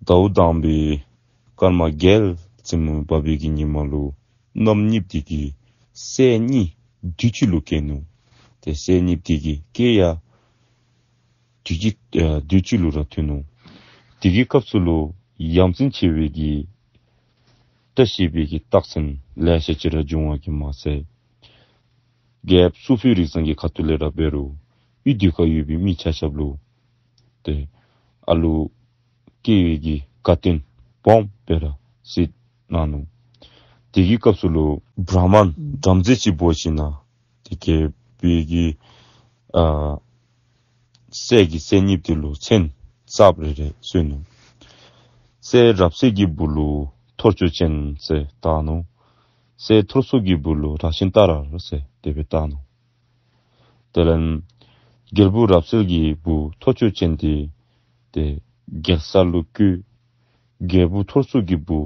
ཟླཝ་དང་པའི་སྐར་མ་རྒྱལ་བཙུན་མོ་འབབ་པའི་གི་ཉིནམ་ལུ་མནའམ་གཉིསཔོ་འདི་གིས་སྲས་གཉིས་དུས་གཅིག་ལུ་སྐྱེས་ནུག། ཏེ་སྲས་གཉིསཔོ་འདི་གིས་སྐྱེས་ཡང་དུས་གཅིག་ཨ་དུས་གཅིག་ལུ་ར་ཐོན་ནུག། དེ་གི་སྐབས་སུ་ལུ་ཡ་མཚན་ཆེ་བའི་གི་བཀྲ་ཤིས་པའི་གི་རྟགས་མཚན་ལེ་ཤ་ཅིག་ར་བྱུང་བ་གིས་མ་ཚད་རྒྱལཔོ་གཙུག་ཕུད་རིགས་བཟང་གི་ཁ་ཐུག་ལས་ར་འབད་རུང་ཨི་དུས་ཁར་ཡོད་པའི་མི་ཆ་ཁྱབ་ལུ་ཏེ་ཨ་ལུ་སྐྱེ་བའི་གི་དགའ་སྟོན་སྦོམ་སྦེ་ར་གཟིགས་གནང་ནུག། དེ་གི་སྐབས་སུ་ལུ་བྲཱ་མཱན་བྲམ་ཟེ་ཅིག་འབོ་ཞིནམ་ན་ཏེ་རྒྱལ་པོའི་གི་ཨ་སྲས་ཀྱི་སྲས་གཉིསཔོ་འདི་ལུ་མཚན་གསརཔ་རེ་རེ་གསོལ་ནུག། སྲས་རབ་གསལ་གྱི་བུ་ལུ་ཐོར་ཅོག་ཅན་ཟེར་བཏགས་ནུག། སྲས་ཐོར་ཚུགས་ཀྱི་བུ་ལུ་རཀྵིན་ཏ་ར་ཟེར་དེ་སྦེ་བཏགས་ནུག། དེ་ལས་རྒྱལ་བུ་རབ་གསལ་གྱི་བུ་ཐོར་ཅོག་ཅན་འདི་ཏེ་རྒྱལ་ས་ལུ་བཀོད། རྒྱལ་བུ་ཐོར་ཚུགས་ཀྱི་བུ་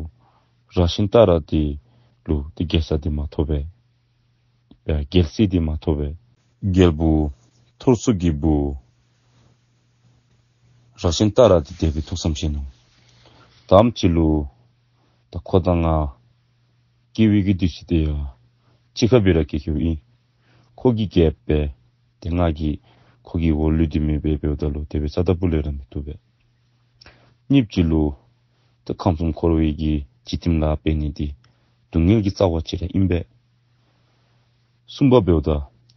རཀྵིན་ཏ་ར་འདི་ལུ་ཏེ་རྒྱལ་ས་འདི་མ་ཐོབ་པས། ཡ་རྒྱལ་སྲིད་འདི་མ་ཐོབ་པས། རྒྱལ་བུ་ཐོར་ཚུགས་ཀྱི་བུ་རཀྵིན་ཏ་ར་འདི་དེ་སྦེ་ཐུགས་བསམ་བཞེས་ནུག། དེམ་ཅིག་ལུ་ད་ཁོ་དང་ང་སྐྱེ་བའི་གི་དུས་ཚོད་འདི་ཡང་གཅིག་ཁར་སྦེ་ར་སྐྱེ་སྐྱེཝ་ཨིན། ཁོ་གིས་རྒྱལཔོ་འབད་ཏེ་ང་གིས་ཁོ་གི་འོག་ལུ་འདི་མི་འབད་འབདཝ་ད་ལུ་དེ་སྦེ་རྩ་དང་པོ་ལས་ར་མི་བཏུབ་པས། གཉིསཔ་ཅིག་ལུ་ད་ཁམས་གསུམ་འཁོར་བའི་གི་འཇིག་རྟེན་ལཱ་འབད་ནི་འདི་སྡུག་བསྔལ་གྱི་རྩ་བ་ཅིག་ར་ཨིན་པས། གསུམ་པ་འབདཝ་ད་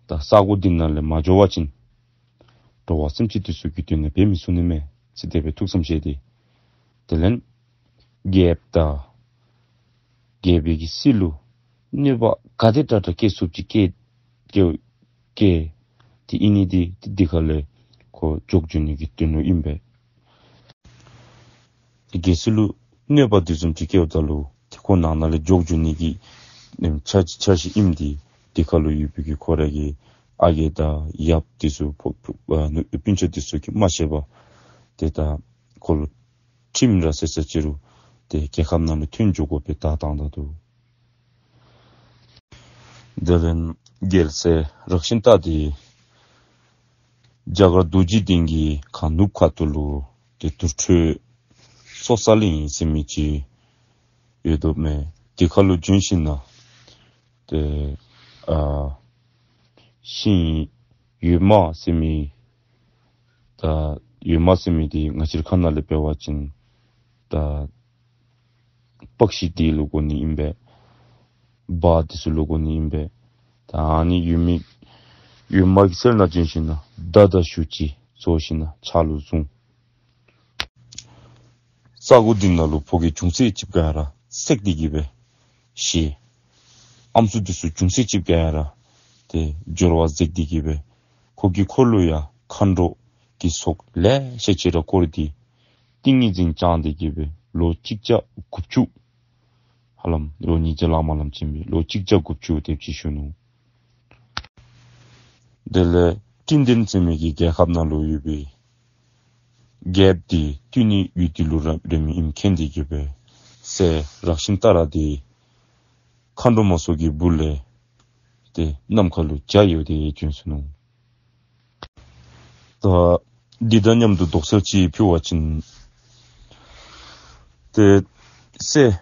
ད་ས་གོ་འདི་ནང་ལས་མ་འགྱོ་བ་ཅིན་འགྲོ་བ་སེམས་ཅན་འདི་ཚུ་གི་དོན་ནི་འབད་མི་ཚུགས་ནི་མས་ཟེར་དེ་སྦེ་ཐུགས་བསམ་བཞེས་ཏེ། དེ་ལས་རྒྱལཔོ་དང་རྒྱལ་པོའི་གི་སྲིད་ལུ་གནོད་པ་ག་དེ་དྲག་དྲག་བཀལ་ཚུགསཔ་ཅིག་བཀལ་བཀལ་བཀལ་ཏེ་ཨིན་ནི་འདི་ཏེ་འདི་ཁ་ལས་ཁོ་འགྱོ་འགྱོ་ནི་གི་དོན་ལུ་ཨིན་པས། རྒྱལ་སྲིད་ལུ་གནོད་པ་འདི་བཟུམ་ཅིག་བཀལཝ་ད་ལུ་ཏེ་ཁོ་ནང་ན་ལས་འགྱོ་འགྱོ་ནི་གི་ཨེམ་འཆར་འཆར་གཞི་ཨིནམ་འདི་འདི་ཁ་ལུ་ཡོད་པའི་གི་ཁོ་ར་གི་ཨ་རྒས་དང་ཡབ་འདི་ཚུ་ཕོ་ཕོ་ཨ་ནུ་སྤུན་ཆ་འདི་ཚུ་གིས་མ་ཤེས་པར་ཏེ་ད་ཁོ་ལུ་ཁྲིམས་ར་ཟེར་ས་ཅིག་རུང་ཏེ་རྒྱལ་ཁབ་ནང་ལུ་ཐོན་འགྱོ་དགོ་པའི་བརྡ་བཏང་ད་འདུག། དེ་ལས་རྒྱལ་སྲས་རཀྵིན་ཏ་འདི་རྒྱ་གར་རྡོ་རྗེ་གདན་གྱི་ཁ་ནུབ་ཁ་ཐུག་ལུ་ཏེ་དུར་ཁྲོད་སོ་ས་གླིང་ཟེར་མི་ཅིག་ཡོདཔ་མས། དེ་ཁ་ལུ་བྱོན་ཞིནམ་ན་ཏེ་ཨ་ཤིང་ཡོད་མ་ཟེར་མི་ད་ ཡོད་མ་ཟེར་མི་འདི་ང་བཅས་ར་ཁ་ནང་ལས་འབད་བ་ཅིན་ད་པག་ཤི་འདི་ལུ་གོ་ནི་ཨིན་པས། བ་འདི་ཚུ་ལུ་གོ་ནི་ཨིན་པས། ད་ཨ་ནི་ཡོད་མི་ཡོད་མ་གི་ཚལ་ནང་བྱོན་ཞིན་ན་མདའ་དང་གཞུ་ཅིག་བཟོ་ཞིན་ན་ཕྱག་ལུ་བཟུང་། ས་གོ་འདི་ནང་ལུ་ཕོ་སྐྱེས་ཅུང་ཟད་ཅིག་ག་ར་བསད་དེ་གི་སྦེ་བཞེས། ཨམ་སྲུ་འདི་ཚུ་ཅུང་ཟད་ཅིག་ག་ར་ཏེ་འབྱོར་བ་བསད་དེ་གི་སྦེ་ཁོ་གི་འཁོར་ལུ་ཡང་མཁའ་འགྲོ་གི་ཚོགས་ལེ་ཤ་ཅིག་ར་བསྐོར་ཏེ་ཏིང་ངེ་འཛིན་བསྐྱངས་ཏེ་གི་སྦེ་ལོ་གཅིག་བརྒྱ་དགུ་བཅུ་ཧ་ལམ་ལོ་ཉིས་བརྒྱ་ལང་མ་ལངམ་ཅིག་ཨིན་པས། ལོ་གཅིག་བརྒྱ་དགུ་བཅུ་དེམ་ཅིག་བཞུགས་ནུག། དེ་ལས་ཀྲིན་ཏན་ཟེར་མི་གི་རྒྱལ་ཁབ་ནང་ལུ་ཡོད་པའི་རྒྱལཔོ་འདི་བཏུལ་ནི་ཡུལ་འདི་ལུ་ར་རན་མི་ཨིནམ་མཁྱེན་ཏེ་གི་སྦེ་སྲས་རཀྵིན་ཏ་ར་འདི་མཁའ་འགྲོ་མ་ཚོགས་ཀྱི་སྦུག་ལས་ཏེ་ནམ་མཁའ་ལུ་འཇའ་ཡལ་ཏེ་བྱོན་སོ་ནུག། ད་འདི་དང་མཉམ་དུ་དོགས་སེལ་ཅིག་ཕུལ་བ་ཅིན་ཏེ་སྲས་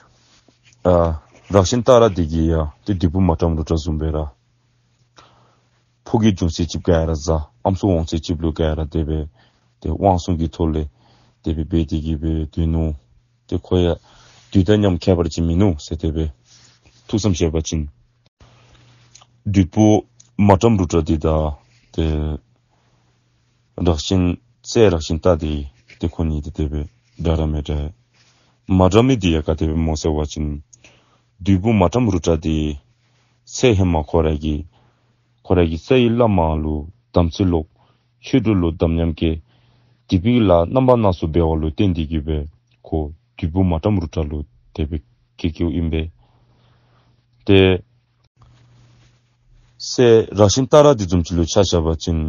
ཨ་རཀྵིན་ཏ་ར་འདི་གིས་ཡང་ཏེ་བདུད་པོ་མ་ཏྲཾ་རུ་ཏྲ་བཟུམ་སྦེ་ར་ཕོ་སྐྱེས་ཅུང་ཟད་ཅིག་ག་ར་བཟའ། ཨམ་སྲུ་འོང་ཚད་ཅིག་ལུ་ག་ར་དེ་སྦེ་ཏེ་དབང་བཙོང་གི་ཐོག་ལས་དེ་སྦེ་འབད་དེ་གི་སྦེ་སྡོད་ནུག། ཏེ་ཁོ་ཡང་བདུད་དང་མཉམ་ཁྱད་པར་ཅིག་མིན་ནུག་ཟེར་དེ་སྦེ་ཐུགས་བསམ་བཞེས་པ་ཅིན་བདུད་པོ་མ་ཏྲཾ་རུ་ཏྲ་འདི་དང་ཏེ་རཀྵིན་སྲས་རཀྵིན་ཏ་འདི་ཏེ་ཁོ་གཉིས་འདི་དེ་སྦེ་འདྲ་ར་མི་འདྲ། མ་འདྲ་མི་འདི་ཡང་ག་དེ་སྦེ་སྨོ་ཟེར་བ་ཅིན་བདུད་པོ་མ་ཏྲཾ་རུ་ཏྲ་འདི་ཚེ་ཧེ་མ་ཁོ་ར་གི་ཁོ་ར་གི་རྩ་བའི་བླ་མ་ལུ་དམ་ཚིག་ལོག། ཆོས་གྲོགས་ལུ་དམ་ཉམས་སྐྱེས། དེ་སྦེ་གི་ལཱ་རྣམ་པ་སྣ་ཚོགས་འབད་བ་ལུ་བརྟེན་ཏེ་གི་སྦེ་ཁོ་བདུད་པོ་མ་ཏྲཾ་རུ་ཏྲ་ལུ་དེ་སྦེ་སྐྱེ་སྐྱེཝ་ཨིན་པས། ཏེ་སྲས་རཀྵིན་ཏ་ར་འདི་བཟུམ་ཅིག་ལུ་ཆ་བཞག་པ་ཅིན་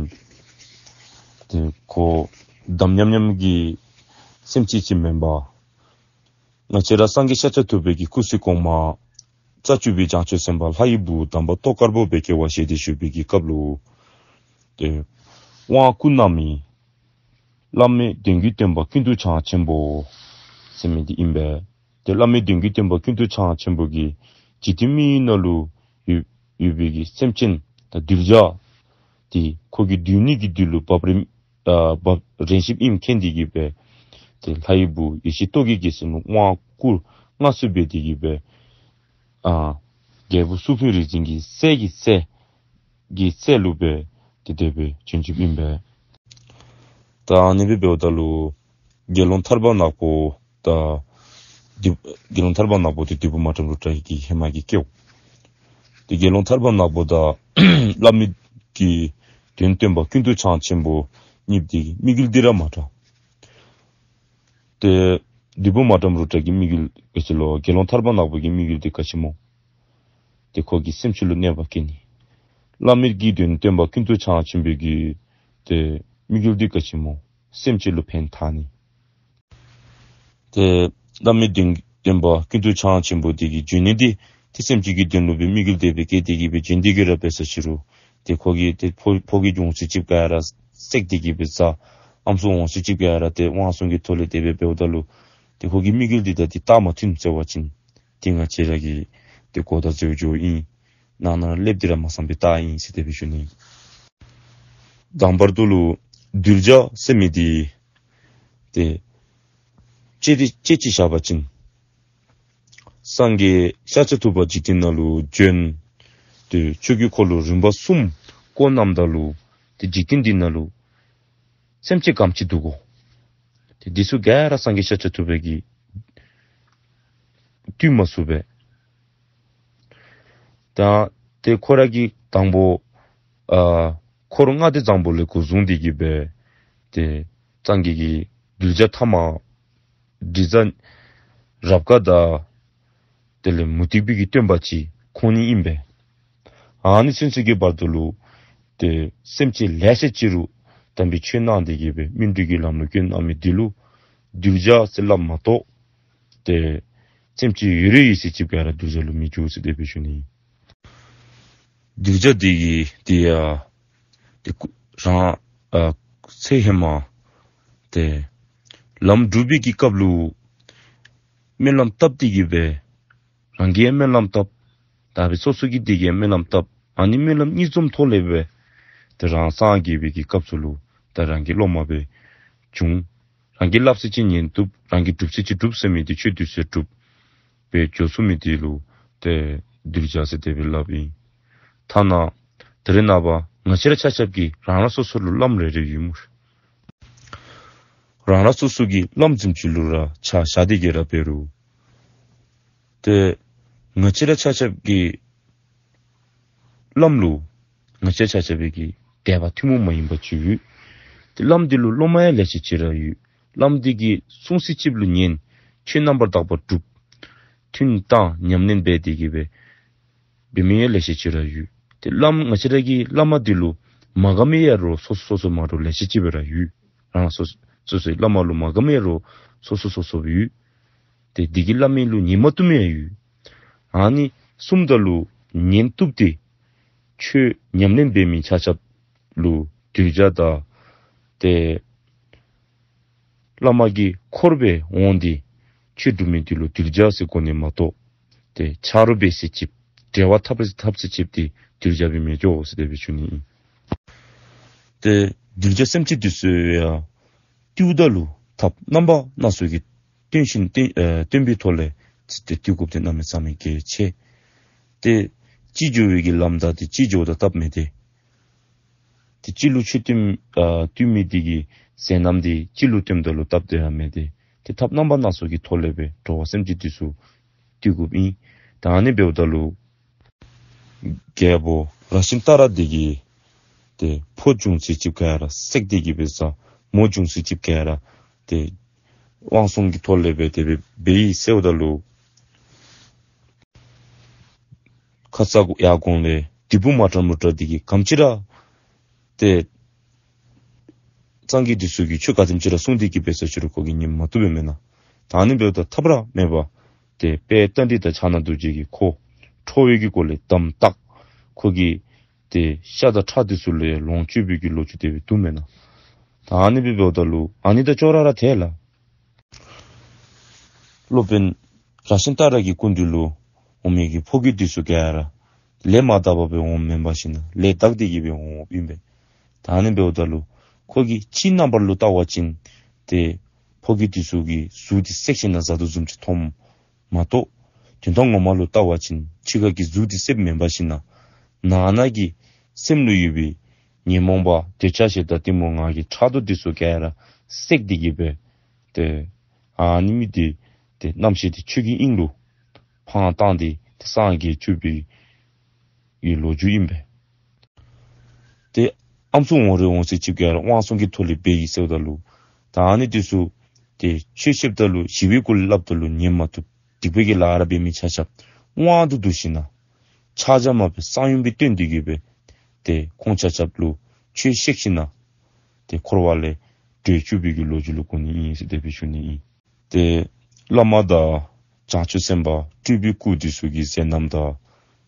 ཏེ་ཁོ་དམ་ཉམས་ཉམས་ཀྱི་སེམས་ཅན་ཅིག་མེན་པར་ང་བཅས་ར་སངས་རྒྱས་ཤཱཀྱ་ཐུབ་པའི་གི་སྐུ་ཚེ་གོང་མ་རྩ་བཅུ་པའི་བྱང་ཆུབ་སེམས་དཔའ་ལྷ་ཡི་བུ་དམ་པ་ཏོག་དཀར་པོ་སྦེ་སྐྱེ་བ་བཞེས་ཏེ་བཞུགས་པའི་གི་སྐབས་ལུ་ཏེ་དབང་བསྐུར་གནང་མི་བླ་མེད་དོན་བརྒྱུད་སྟོན་པ་ཀུན་ཏུ་འཆང་ཆེན་པོ་ཟེར་མི་འདི་ཨིན་པས། ཏེ་བླ་མེད་དོན་བརྒྱུད་སྟོན་པ་ཀུན་ཏུ་འཆང་ཆེན་པོ་གིས་འཇིག་རྟེན་མི་ཡུལ་ནང་ལུ་ཡོད་ཡོད་པའི་གི་སེམས་ཅན་ད་གདུལ་བྱ་འདི་ཁོ་གི་སྡོད་ནི་གི་དུས་ལུ་བབ་རན་ཨ་བབ་རན་ཞིནམ་ཨིནམ་མཁྱེན་ཏེ་གི་སྦེ་ཏེ་ལྷ་ཡི་བུ་ཡེ་ཤེས་ཏོག་གི་རྒྱལ་མཚན་ལུ་དབང་བསྐུར་མངའ་གསོལ་འབད་དེ་གི་སྦེ་ཨ་རྒྱལ་པོ་གཙུག་ཕུད་རིག་འཛིན་གྱི་སྲས་ཀྱི་སྲས་ཀྱི་སྲས་ལུ་སྦེ་ཏེ་དེ་སྦེ་བྱོན་བྱོནམ་ཨིན་པས། ད་ཨ་ནི་སྦེ་འབདཝ་ད་ལུ་དགེ་སློང་ཐར་པ་ནག་པོ་དང་དེ་དགེ་སློང་ཐར་པ་ནག་པོ་འདི་བདུད་པོ་མ་ཏྲཾ་རུ་ཏྲ་གི་ཧེ་མ་གི་སྐྱེཝ། ཏེ་དགེ་སློང་ཐར་པ་ནག་པོ་དང་བླ་མེད་ཀྱི་དོན་སྟོན་པ་ཀུན་ཏུ་འཆང་ཆེན་པོ་གཉིས་འདི་དམིགས་ཡུལ་འདི་ར་མ་འདྲ། ཏེ་བདུད་པོ་མ་ཏྲཾ་རུ་ཏྲ་གི་དམིགས་ཡུལ་ག་ཅི་ལོ། དགེ་སློང་ཐར་པ་ནག་པོ་གི་དམིགས་ཡུལ་འདི་ག་ཅི་སྨོ། ཏེ་ཁོ་གི་སེམས་ཅན་ལུ་གནོད་པ་བཀལ་ནི། བླ་མེད་ཀྱི་དོན་སྟོན་པ་ཀུན་ཏུ་འཆང་ཆེན་པོ་གི་ཏེ་དམིགས་ཡུལ་འདི་ག་ཅི་སྨོ། སེམས་ཅན་ལུ་ཕན་ཐོགས་ནི། ཏེ་བླ་མེད་དོན་སྟོན་པ་ཀུན་ཏུ་འཆང་ཆེན་པོ་འདི་གི་བྱོན་ནི་འདི་ཏེ་སེམས་ཅན་གྱི་དོན་ལུ་སྦེ་དམིགས་ཡུལ་འདི་སྦེ་བསྐྱེད་དེ་གི་སྦེ་བྱོན་ཏེ་གི་ར་འབད་ས་ཅི་རུང་ཏེ་ཁོ་གིས་ཏེ་ཕོ་ཕོ་སྐྱེས་ཅུང་ཟད་ཅིག་ག་ར་བསད་དེ་གི་སྦེ་བཟའ། ཨམ་སྲུ་འོང་ཚད་ཅིག་ག་ར་ཏེ་དབང་བཙོང་གི་ཐོག་ལས་དེ་སྦེ་འབདཝ་ད་ལུ་ཏེ་ཁོ་གི་དམིགས་ཡུལ་འདི་དང་འདི་རྟགས་མ་མཐུན་ཟེར་བ་ཅིན་ཏེ་ང་བཅས་ར་གི་ཏེ་གོ་བརྡ་འཛོལ་འགྱོཝ་ཨིན། ནང་ན་སླེབས་ཏེ་ར་མ་བསམ་པའི་རྟགས་ཨིན་ཟེར་དེ་སྦེ་ཞུ་ནི། དང་པར་དུ་ལུ་གདུལ་བྱ་ཟེར་མི་འདི་ཏེ་དཔྱེ་འདི་དཔྱེ་ཅིག་བཞག་པ་ཅིན་སངས་རྒྱས་ཤཱཀྱ་ཐུབ་པ་འཇིག་རྟེན་ནང་ལུ་བྱོན། ཏེ་ཆོས་ཀྱི་འཁོར་ལོ་རིམ་པ་གསུམ་བསྐོར་གནངམ་ད་ལུ་ཏེ་འཇིག་རྟེན་འདི་ནང་ལུ་སེམས་ཅན་ག་དེམ་ཅིག་འདུག་གོ། ཏེ་འདི་ཚུ་ག་ར་སངས་རྒྱས་ཤཱཀྱ་ཐུབ་པ་གིས་བཏུལ་མ་ཚུགས་པས། ད་ཏེ་ཁོ་ར་གིས་དང་པོ་ཨ་འཁོར་ལྔ་སྡེ་བཟང་པོ་ལས་འགོ་བཟུང་སྟེ་གི་སྦེ་ཏེ་སངས་རྒྱས་ཀྱི་གདུལ་བྱ་ཐ་མ་དྲི་ཟ་རབ་དགའ་དང་དེ་ལས་མུ་སྟེགས་པའི་གི་སྟོན་པ་ཅིག་ཁོང་གཉིས་ཨིན་པས། ཨ་ནི་ཚུན་ཚོད་ཀྱི་བར་དུ་ལུ་ཏེ་སེམས་ཅན་ལེ་ཤ་ཅིག་ལུ་དམ་པའི་ཆོས་གནང་སྟེ་གི་སྦེ་སྨིན་གྲོལ་གྱི་ལམ་ལུ་བཀོད་གནང་མི་འདི་ལུ་གདུལ་བྱ་ཟེར་སླབ་མ་གཏོགས་ཏེ་སེམས་ཅན་ཡོད་རིགས་ཡོད་ཚད་ཅིག་ག་ར་གདུལ་བྱ་ལུ་མི་འགྱུར་ཟེར་དེ་སྦེ་ཞུ་ནི། གདུལ་བྱ་འདི་གིས་འདི་ཡང་ཏེ་ཁོ་རང་ཨ་ཚེ་ཧེ་མ་ཏེ་ལམ་སྒྲུབ་པའི་གི་སྐབས་ལུ་སྨོན་ལམ་བཏབ་སྟེ་གི་སྦེ་རང་གིས་སྨོན་ལམ་བཏབ། ད་སྦེ་སོ་སོ་གི་འདི་གིས་སྨོན་ལམ་བཏབ། ཨ་ནི་སྨོན་ལམ་གཉིས་འཛོམས་ཐོག་ལས་སྦེ་ཏེ་རང་སངས་རྒྱས་པའི་གི་སྐབས་སུ་ལུ་ད་རང་གི་སློབ་མ་སྦེ་ བྱུང་། རང་གིས་སླབ་ས་ཅིག་ཉན་བཏུབ། རང་གིས་སྒྲུབ་ས་ཅིག་སྒྲུབ་ཟེར་མི་འདི་ཆོས་འདི་ཚུ་སྒྲུབ་སྦེ་འགྱོ་ཚུགས་མི་འདི་ལུ་ཏེ་གདུལ་བྱ་ཟེར་དེ་སྦེ་སླབ་ཨིན། ཐ་ན་ད་རེས་ནངས་པ་ང་བཅས་ར་ཆ་ཁྱབ་ཀྱིས་རང་རང་སོ་སོ་ལུ་བླམ་རེ་རེ་ཡོད་སྨོ། རང་རང་སོ་སོ་གི་བླམ་བཟུམ་ཅིག་ལུ་ར་ཆ་བཞག་སྟེ་གི་ར་འབད་རུང་ཏེ་ང་བཅས་ར་ཆ་ཁྱབ་ཀྱི་བླམ་ལུ་ང་བཅས་ཆ་ཁྱབ་ཀྱི་དད་པ་ཐུན་མོང་མ་ཡིན་པ་ཅིག་ཡོད། ཏེ་བླམ་འདི་ལུ་སློབ་མ་ཡང་ལེ་ཤ་ཅིག་ར་ཡོད། བླམ་འདི་གིས་གསུང་ས་ཅིག་ལུ་ཉན། ཆོས་རྣམ་པར་དག་པ་སྒྲུབ། ཐུན་བཏང་ཉམས་ལེན་འབད་དེ་གི་སྦེ་འབད་མི་ཡང་ལེ་ཤ་ཅིག་ར་ཡོད། ཏེ་བླམ་ང་བཅས་ར་གི་བླ་མ་འདི་ལུ་མ་དགའ་མི་ཡང་རོགས་སོ་སོ་སོ་སོ་མ་འདྲཝ་ལེ་ཤ་ཅིག་སྦེ་ར་ཡོད། རང་སོ་སོ་སོའི་བླ་མ་ལུ་མ་དགའ་མི་ཡང་རོགས་སོ་སོ་སོ་སོ་སྦེ་ཡོད། ཏེ་འདི་གིས་བླ་མའི་ལུ་ཉན་མ་བཏུབ་མི་ཡང་ཡོད། ཨ་ནི་གསུངམ་ད་ལུ་ཉན་བཏུབ་སྟེ་ཆོས་ཉམས་ལེན་འབད་མི་ཆ་ཁྱབ་ལུ་གདུལ་བྱ་དང་ཏེ་བླ་མ་གི་འཁོར་སྦེ་འོང་སྟེ་ཆོས་སྒྲུབ་མི་འདི་ལུ་གདུལ་བྱ་ཟེར་གོ་ནི་མ་གཏོགས་ཏེ་ཆ་རོགས་འབད་ས་ཅིག་འབྲེལ་བ་འཐབ་འཐབ་ས་ཅིག་འདི་གདུལ་བྱ་སྦེ་མི་འགྱོ་ཟེར་དེ་སྦེ་ཞུ་ནི་ཨིན། ཏེ་གདུལ་བྱ་སེམས་ཅན་འདི་ཚུ་ཡང་བཏུལཝ་ད་ལུ་ཐབས་རྣམ་པ་སྣ་ཚོགས་ཀྱིས་བཏོན་ཞིནམ་བཏོན་ཨེ་བཏོན་པའི་ཐོག་ལས་ཚིག་ཏེ་བཏུལ་དགོཔ་འདི་གནམ་མེད་ས་མེད་གལ་ཆེ། ཏེ་གཅིག་འགྱོ་བའི་གི་ལམ་བདའ་སྟེ་གཅིག་འགྱོཝ་ད་སྟབས་མི་བདེ། ཏེ་གཅིག་ལུ་ཆོས་སྟོན་ཨ་སྟོན་མི་འདི་གི་མཛད་རྣམ་འདི་གཅིག་ལུ་སྟོནམ་ད་ལུ་སྟབས་བདེ་ཡང་མི་བདེ། ཏེ་ཐབས་རྣམ་པ་སྣ་ཚོགས་ཀྱི་ཐོག་ལས་སྦེ་འགྲོ་བ་སེམས་ཅན་འདི་ཚུ་བཏུལ་དགོཔ་ཨིན། ད་ཨ་ནི་འབདཝ་ད་ལུ་རྒྱལ་པོ་ར་ཤིན་ཏ་ར་འདི་གིས་ཏེ་ཕོ་བྱུང་ཚད་ཅིག་ག་ར་བསད་དེ་གི་སྦེ་བཟའ། མོ་བྱུང་ཚད་ཅིག་ག་ར་ཏེ་དབང་བཙོང་གི་ཐོག་ལས་སྦེ་དེ་སྦེ་འབད་ཡི་ཟེརཝ་ད་ལུ་ཁ་ཙ་ཡར་གོང་ལས་དེ་བུ་མ་ཏྲམ་ལུ་ཏྲ་འདི་གིས་ག་དེམ་ཅིག་ར་ཏེ་སངས་རྒྱས་འདི་ཚུ་གིས་ཆོས་ག་དེམ་ཅིག་ར་གསུངས་ཏེ་གི་སྦེ་ཟེར་ཞུ་རུང་ཁོ་གིས་ཉན་མ་བཏུབ་པས་མེན་ན། ད་ཨ་ནི་འབདཝ་ད་ཐབས་ར་མེད་པར་ཏེ་དཔལ་རྟ་མགྲིན་དང་ཕྱག་ན་རྡོ་རྗེ་གིས་ཁོ་ཁྲོ་བོའི་གི་སྒོ་ལས་དམ་བཏགས། ཁོ་གིས་ཏེ་ཤ་དང་ཁྲག་འདི་ཚུ་ལུ་ཡང་ལོངས་སྤྱོད་པའི་གི་ལོ་རྒྱུས་དེ་སྦེ་འདུག་མེན་ན། ད་ཨ་ནི་སྦེ་འབདཝ་ད་ལུ་ཨ་ནི་དང་ཅོག་ར་ར་འཐད་ལགས། སློབ་དཔོན་ར་ཤིན་ཏ་ར་གི་སྐུ་མདུན་ལུ་འོང་མི་གི་ཕོ་རྒྱུད་འདི་ཚུ་ག་ར་ལས་མ་དག་པ་སྦེ་འོངམ་མེན་པར་ཞིན་ན་ལས་དག་སྟེ་གི་སྦེ་འོངམ་ཨིན་པས། ད་ཨ་ནི་འབདཝ་ད་ལུ་ཁོ་གིས་ཕྱིའི་རྣམ་པ་ལུ་བལྟ་བ་ཅིན་ཏེ་ཕོ་རྒྱུད་འདི་ཚུ་གི་གཟུགས་འདི་བསད་ཞིན་ན་བཟའ་དོ་བཟུམ་ཅིག་མཐོངམ་མ་གཏོགས་དོན་དག་ངོ་མ་ལུ་བལྟ་བ་ཅིན་ཕྱི་ཁ་གི་གཟུགས་འདི་བསདཔ་མེན་པར་ཞིན་ན་ནང་ན་གི་སེམས་ལུ་ཡོད་པའི་ཉོན་མོངས་པ་འདོད་ཆགས་ཞེ་སྡང་གཏི་མུག་ང་རྒྱལ་ཕྲག་དོག་འདི་ཚུ་ག་ར་བསད་དེ་གི་སྦེ་ཏེ་ཨ་ནི་མི་འདི་ཏེ་རྣམ་ཤེས་འདི་ཆོས་ཀྱི་དབྱིངས་ལུ་འཕང་བཏང་སྟེ་ཏེ་སངས་རྒྱས་བཅུག་པའི་གི་ལོ་རྒྱུས་ཨིན་པས། ཏེ་ཨམ་སྲུ་འོང་རེ་འོང་ཚད་ཅིག་ག་ར་དབང་བཙོང་གི་ཐོག་ལས་འབད་ཡི་ཟེརཝ་ད་ལུ་ད་ཨ་ནི་འདི་ཚུ་ཏེ་ཆོས་བཤདཔ་ད་ལུ་ཞི་བའི་སྒོ་ལས་སླབ་ད་ལུ་ཉན་མ་བཏུབ། སྡིག་པའི་གི་ལཱ་ར་འབད་མི་ཆ་ཁྱབ་དབང་དུ་བསྡུ་ཞིན་ན་ཕྱག་རྒྱ་མ་སྦེ་གསང་ཡུམ་སྦེ་བསྟེན་ཏེ་གི་སྦེ་ཏེ་ཁོང་ཆ་ཁྱབ་ལུ་ཆོས་བཤད་ཞིན་ན་ཏེ་འཁོར་བ་ལས་སྒྲོལ་བཅུག་པའི་གི་ལོ་རྒྱུས་ལུ་གོ་ནི་ཨིན་ཟེར་དེ་སྦེ་ཞུ་ནི་ཨིན། ཏེ་བླ་མ་དང་བྱང་ཆུབ་སེམས་དཔའ་སྤྲུལ་པའི་སྐུ་འདི་ཚུ་གི་མཛད་རྣམ་དང་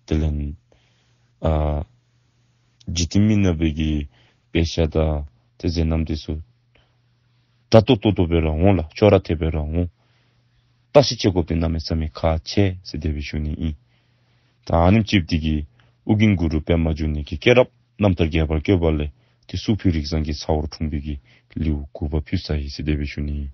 དེ་ལས་ཨ་འཇིག་རྟེན་མི་ནག་པའི་གི་དཔེ་ཆ་དང་ཏེ་མཛད་རྣམ་འདི་ཚུ་སྒྲ་ཏོག་ཏོ་ཏོ་སྦེ་ར་འོང་ལགས། ཅོག་ར་འཐད་སྦེ་ར་འོང་། བརྟག་ཞིབ་བྱེད་དགོཔ་འདི་གནམ་མེད་ས་མེད་ཁག་ཆེ་ཟེར་དེ་སྦེ་ཞུ་ནི་ཨིན། ད་ཨ་ནེམ་ཅིག་འདི་གིས་ཨོ་རྒྱན་གུ་རུ་པདྨ་འབྱུང་གནས་ཀྱི་སྐྱེས་རབས་རྣམ་ཐར་རྒྱས་པར་བཀོད་པ་ལས་ཏེ་གཙུག་ཕུད་རིགས་བཟང་གི་ཚ་བོར་འཁྲུངས་པའི་གི་ལེའུ་དགུ་པ་ཕུལ་ཚར་ཡི་ཟེར་དེ་སྦེ་ཞུ་ནི་ཨིན།